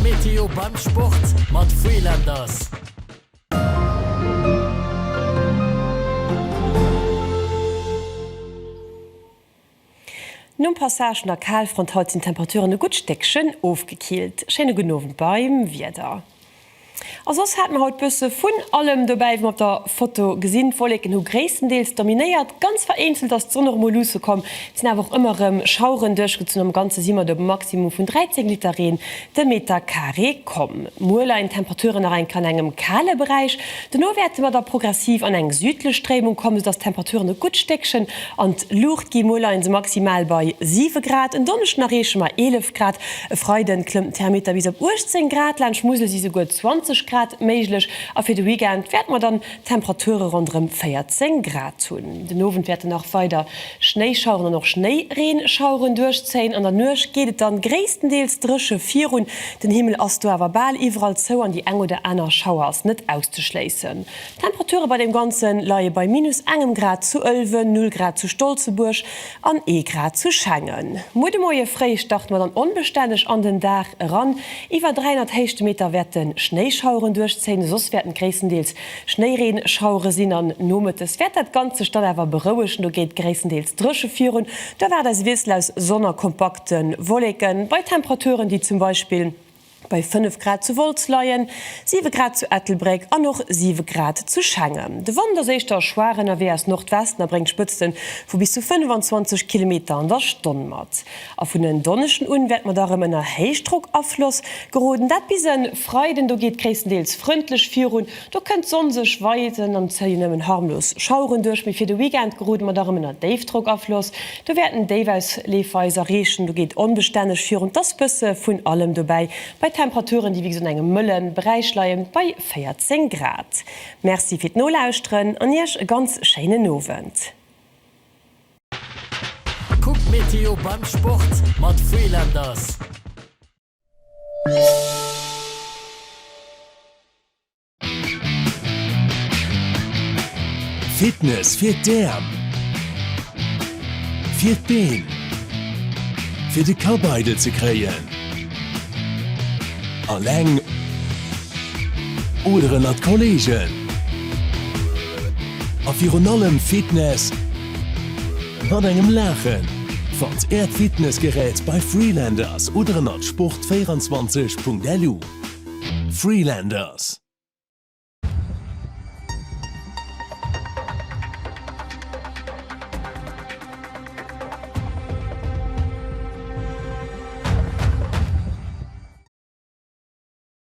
d'Meteo beim Sport mat Freelanders. Nom Passage vun der Kalfront haut sinn d'Temperaturen e gutt Stéckchen ofgekillt. Schéine gudden Owend beim Wieder. A soss hate mer haut bësse vun allem dobäi, wéi mer op der Foto gesinn. D'Wolleken hu gréisstendeels dominéiert, ganz vereenzelt ass d'Sonn och emol luusse komm. Et sinn awer och ëmmer erëm Schaueren duerchgezunn. Am Ganze si mer do op e Maximum vun 13 Liter Reen de Meter Carré komm. Muer leien d'Temperaturen nach eng Kéier an engem kale Beräich. Dono wäerte mer da progressiv an eng südlech Stréimung kommen, soudass d'Temperaturen e gutt Stéckchen an d'Luucht ginn. Muer leie se maximal bei 7 Grad, en Donneschden erreeche mer 11 Grad, e Freiden klëmmt den Thermometer bis op 18 Grad, laanscht Musel si souguer 20 Grad méiglech a fir de Weekend wäerte mer dann Temperature ronderëm 14 Grad hunn. Den Owend wäerten nach weider Schnéischaueren an och Schnéireenschaueren duerchzéien. An der Nuecht geet et dann gréisstendeels dréche virun, den Himmel ass do awer bal iwwerall zou an déi eng oder aner Schauer ass net auszeschléissen. D'Temperature bei deem Ganze leie bei minus engem Grad zu Ëlwen, 0 Grad zu Stolzebuerg an ee Grad zu Schengen. Muer de Moie fréi starte mer dann onbestänneg an den Dag eran. Iwwer 300 Héichtemeter wäerte Schnéischaueren duerchzéien, soss wäerten et gréisstendeels Schnéireenschauere sinn an nomëttes wäert dat Ganzt sech dann awer berouegen. Do geet gréisstendeels dréche virun. Do erwaart eis e Wiessel aus Sonn a kompakte Wolleken bei Temperaturen, déi zum Beispill bei 5 Grad zu Wolz leien, 7 Grad zu Ettelbréck an och 7 Grad zu Schengen. De Wand ass éischter schwaach ënnerwee aus Nordwesten a bréngt Spëtzte vu bis zu 25 Kilometer an der Stonn mat. A vun en Donneschden un wäerte mer da rëm ënner Héichdrockafloss geroden, dat bis e Freiden. Do geet gréisstendeels frëndlech virun, do kënnt d'Sonn sech weisen an zéien nëmmen harmlos Schaueren duerch. Mee fir de Weekend gerode mer da rëm ënner Déifdrockafloss, do wäerten Déifausleef eis erreechen, do geet onbestänneg virun, 't ass bësse vun allem dobäi, bei Temperaturen, déi wéi gesot an engem mëlle Beräich leien, bei 14 Grad. Merci fir d'Nolauschteren an Iech e ganz schéinen Owend. Kuck d'Meteo beim Sport mat Freelanders. Fitness fir d'Äerm, fir d'Been, fir de Kapp eidel ze kréien, alleng oder ënnert Kolleegen. A virun allem Fitness mat engem Laachen. Fannt Äert Fitnessgerät bei Freelanders oder ënnert sport24.lu. Freelanders.